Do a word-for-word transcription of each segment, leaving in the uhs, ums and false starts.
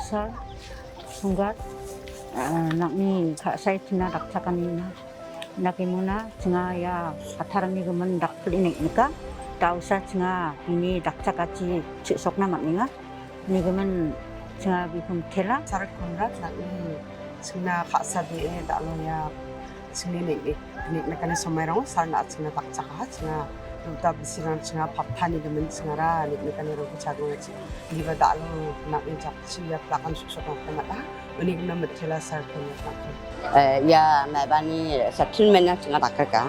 Sar, sunggar, ah, nang·ni ka·sae china dakchakanina. Nakimona china ia patarangni gimin dakpile nek·nika. Dausa china bini dakchakachi chi·sokna man·enga. Nigimin china bikum tela. Sar Konrad nang·ni china ka·sa de·e dal·o ia chingni nek-, nek-, nek-, nekani somairango sar na·a china dakchakaha china uta bisirang china pattani gimin chingara nek-, nekani rongko chadonga chi. Niba dal·o nang·ni jakchi ia plakan suksok nangka man·a. Uni gimna mitela sar Konrad nangka. Eh, ia maibani settlement-na china dakgrika.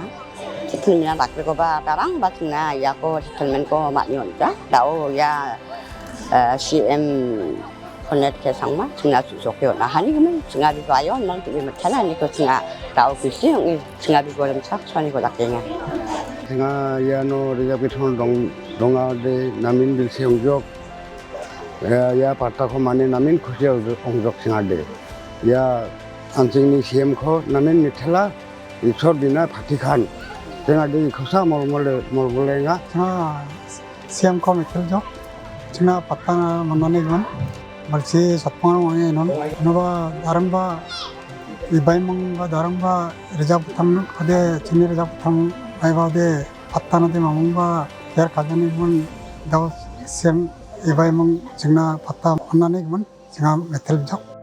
Settlement-na dakgrikoba darangba china iako settlement-ko man·e on·ja. Dao ia, eh, C M Konrad K Sangma china su·soke on·a. Hani gimin china bibayo nang tibi mitela niko china dao bisi ong·e china bibo rimchaksoaniko dakenga. China iano rejak bitong dong-, dongade namin bilsi ong·jok. Ia, ia pattako mane namin kusi ong·jok, ong·jok chingade. Ia an·chingni C M-ko namin mitela, Isor bina patikan. Chingade ikosa molmole-, molmolenga. China C M-ko miteljok. China patta manani gimin. Balsi satpang ong·e non. Noba darangba ibaimang ba darangba rejak botang kade chini rejak botang maiba de patta nade mamungba ker kajani gimin dao C M ibaimang china patta manani gimin. China metel bijak.